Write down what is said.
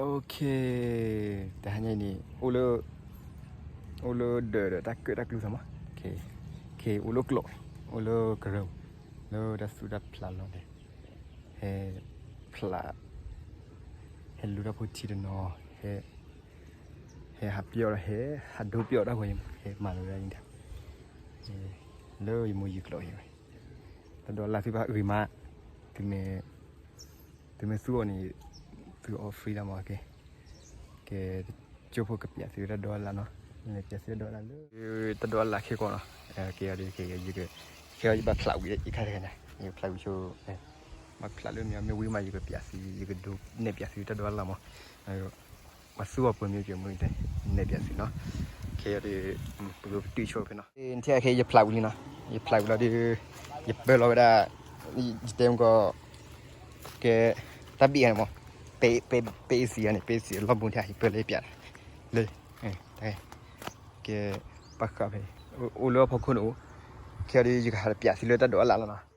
Okay, တဟါညါအံၤန့ၣ် အိၣ်လၢ အိၣ်လၢဒၢးဒီးတၢ်ကၢၣ်တၢ်ကျူသးမး, အိၣ်လၢကျိး, အိၣ်လၢကရၢ, လၢတၢ်သူၣ်တၢ်ဖျးလီၤဒီး ဟဲဖျး, ဟဲလူၤတၢ်ဖိထံတနီၤ, ဟဲ ဟဲဟးပျီၢ်ဒီး ဟဲဟးဒိပျီၢ်တၢ်ဂီၤအံၤ, ဟဲမၤလီၤဝဲဒၣ်အံၤဒၣ်, လၢယမိၢ်ယံၤကျိးအံၤဝဲ, တၢ်ဒိးလၢ်သုဘၣ်ဂ့ၤမး, သုမ့ၢ် သုမ့ၢ်သူအီၤန့ၣ် သုအီ free လၢ်မး, ကဲ, ကဲ, ကၠိဖိကပျးသုတၢ်ဒိးလၢ်နီၤ, ပျးသုတၢ်ဒိးလၢ်လၢ တၢ်ဒိးလၢ်ခဲကီးနီၤ, ကဲအီၤဒီး ခဲအံၤ ယကဖျးဝံၤအခါတခါန့ၣ်, ယကဖျးဝံၤဆိ, မ့ၢ်ဖျးလၢမ့ၢ်မ့ၢ်ဝံၤမး ယကပျးသု, ယကဒိးနဲၣ်ပျးသုတၢ်ဒိးလၢ်မး, ပှၤသူအီၤပှဲၤမ့ၢ်ပှဲၤမ့ၢ် နဲၣ်ပျးသုနီၤ, ခဲအံၤဒီး ပကပတုာ်ဆိဖဲနီၤ, နထံၣ်ခဲအံၤ ယဖျးဝံၤလံနီၤ, ယဖျးဝံၤလီၤဒီး ယပၢလီၤဝဲဒၣ်, ယတဲမ့ၢ်ကီး ကဲ, တၢ်ဘံၣ်ဂၤန့ၣ်မး, ပဲ, ပဲ, ပဲအ့စံဂၤန့ၣ်, ပဲအ့စံအလီၢ်ဘူးထံၣ် ယပၢလၢယပျး, လၢ, ကဲ, ပၣ်ဃးဖဲ, အိၣ်လၢအဖီခိၣ်န့ၣ်အိၣ်, ခဲအံၤဒီး ယကဟးပျးသုလၢတၢ်ဒိးအလၢ်လီၤနီၤ,